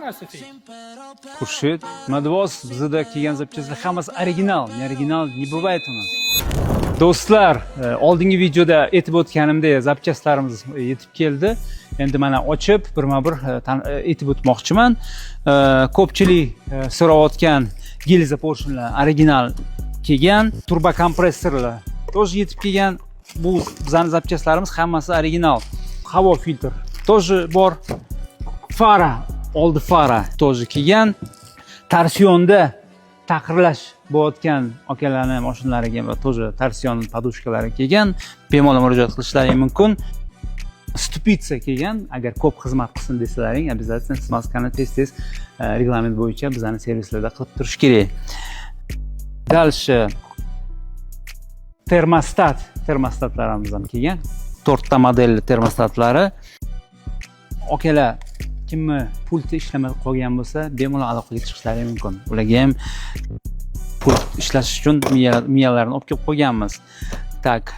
Кажется, Xurshid, nima deyapsiz? Bizda kelgan запчасть lar hammasi original, не оригинал не бывает у нас. Do'stlar, oldingi videoda aytib o'tganimdek, запчасть larimiz yetib keldi. Endi mana ochib, birma-bir aytib o'tmoqchiman. Ko'pchilik so'rayotgan gilza поршень lar original kelgan, turbo kompressorlar тоже yetib kelgan. Bu bizning запчасть larimiz hammasi original. Havo filtr тоже bor. Fara, oldi fara тоже kelgan. Torsionda taqirlash bo'layotgan akalarni mashinalariga va тоже торсион подушка lari kelgan. Bemalol murojaat qilishlari mumkin. Ступица kelgan. Agar ko'p xizmat qilsin desalaring, обязательно смазка ni tez-tez reglament bo'yicha bizani servislarda qilib turish kerak. Дальше termostat, termostatlarimiz ham kelgan. To'rtta modelli termostatlari. Akalar, kimni pulti ishlamay qolgan bo'lsa, bemalol aloqaga chiqishlari mumkin. Ularga ham pult ishlash uchun miyalarini olib kelib qo'yganmiz. Так,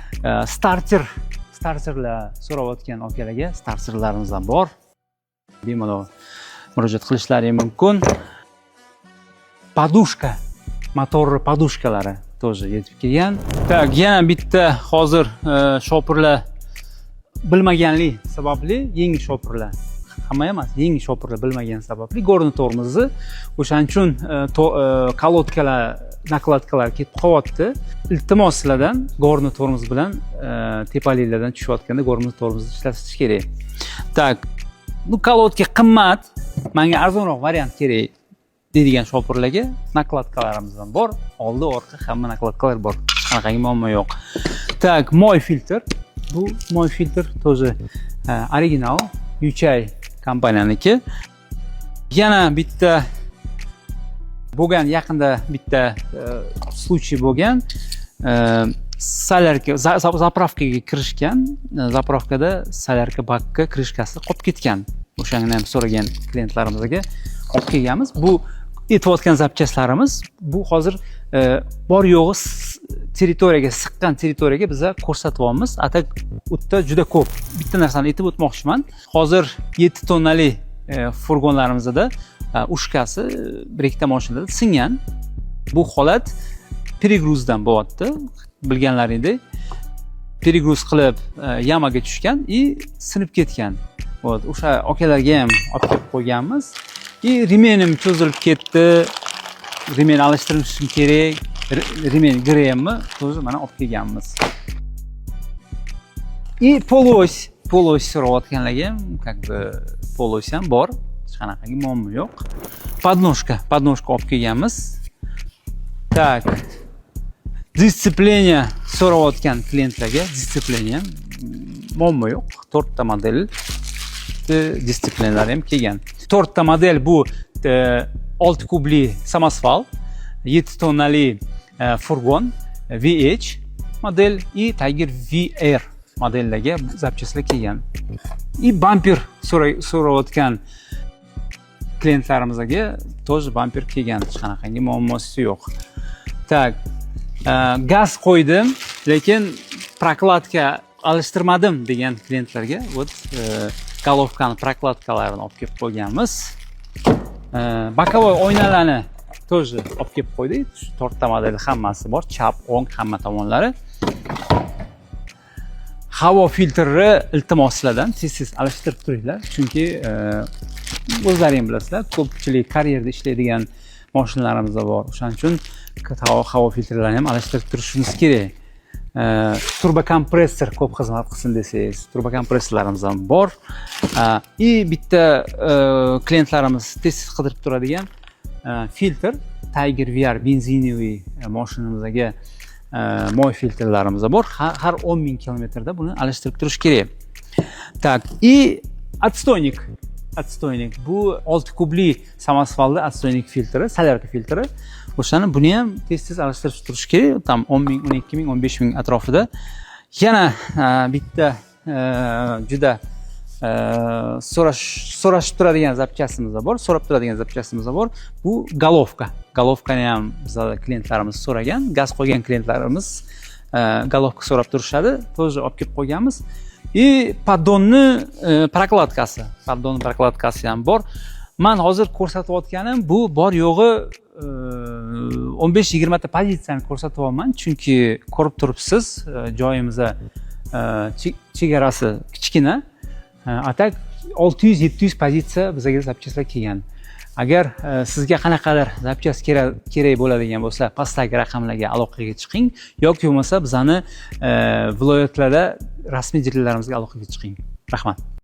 starter, starterlar so'rayotgan akalarga starterlarimiz ham bor. Bemalol murojaat qilishlari mumkin. Подушка, motor подушка lari тоже yetib kelgan. Так, yana bitta hozir shopirlar bilmaganlik sababli, yangi shopirlar, hamma emas, yangi shopirlar bilmagan sababli горный тормоз ni, o'shaning uchun колодка lar, накладка lar ketib qolyapti. Iltimos sizlardan, горный тормоз bilan tepaliklardan tushayotganda горный тормоз ni ishlatish kerak. Так, bu колодка qimmat, manga arzonroq variant kerak deydigan shopirlarga накладка larimiz ham bor. Oldi, orqa, hamma накладка lar bor, hech qanaqangi muammo yo'q. Так, moy filtr, bu moy filtr тоже original Yuchay kompaniyaniki. Yana bitta bo'lgan, yaqinda bitta случай bo'lgan. Солярка заправка ga kirishgan, заправка da солярка bakka крышка si qolib ketgan. O'shani ham so'ragan klientlarimizga olib kelganmiz. Bu aytayotgan запчасть larimiz bu hozir bor yo'g'i territoriyaga, siqqan territoriyaga biza ko'rsatyapmiz, а так u yerda juda ko'p. Bitta narsani aytib o'tmoqchiman: hozir 7 tonnali furgonlarimizda ушка si bir ikkita mashinada singan. Bu holat перегруз dan bo'lyapti, bilganlaringdek, перегруз qilib яма ga tushgan и sinib ketgan. Вот o'sha akalarga ham olib kelib qo'yganmiz. И ремень im cho'zilib ketdi, ремень alishtirishim kerak, ремень ГРМ ni тоже mana olib kelganmiz. И полуось, полуось so'rayotganlarga ham как бы полуось ham bor, hech qanaqangi muammo yo'q. Подножка, подножка olib kelganmiz. Так, сцепление so'rayotgan klientlarga сцепление muammo yo'q, to'rtta model сцепления lar ham kelgan. To'rtta model bu 6 kubli samosval, 7 tonnali furgon VH model и Tiger VR modellarga запчасть lar kelgan. И bamper so'rayotgan klientlarimizga тоже bamper kelgan, hech qanaqangi muammosi yo'q. Так, gaz qo'ydim, lekin прокладка alishtirmadim degan klientlarga вот головка ni прокладка larini olib kelib qo'yganmiz. Боковой oynalarni тоже olib kelib qo'ydik. Shu to'rtta model hammasi bor, chap, o'ng, hamma tomonlari. Havo filtri, iltimos sizlardan, tez tez alishtirib turinglar, chunki o'zlaring bilasizlar, ko'pchilik karyerda ishlaydigan mashinalarimiz bor. O'shaning uchun havo filtrlarini ham alishtirib turishimiz kerak. Turbokompressor ko'p xizmat qilsin desangiz, turbokompressorlarimiz ham bor. И bitta klientlarimiz tez tez qidirib turadigan filtr, Tiger VR бензиновый mashinamizga moy filtrlarimiz bor. Har 10 000 kilometrda buni alishtirib turish kerak. Так, и отстойник, отстойник bu 6 kubli samosvalni отстойник filtri, солярка filtri. O'shani, buni ham tez tez alishtirib turish kerak, там 10 000, 12 000, 15 000 atrofida. Yana bitta juda so'rashib turadigan запчасть imiz bor, so'rab turadigan запчасть imiz bor, bu головка. Головка ni ham bizada klientlarimiz so'ragan, gaz qo'ygan klientlarimiz головка so'rab turishadi, тоже olib kelib qo'yganmiz. И поддон ni прокладка si, поддон прокладка si ham bor. Man hozir ko'rsatayotganim bu bor yo'g'i 15-20 ta pozitsiyani ko'rsatyapman, chunki ko'rib turibsiz, joyimizda chegarasi kichkina. A так 600-700 pozitsiya bizga запчасть lar kelgan. Agar sizga qanaqadir запчасть kerak bo'ladigan bo'lsa, pastdagi raqamlarga aloqaga chiqing yoki bo'lmasa bizani viloyatlarda rasmiy dilerlarimizga aloqaga chiqing. Rahmat.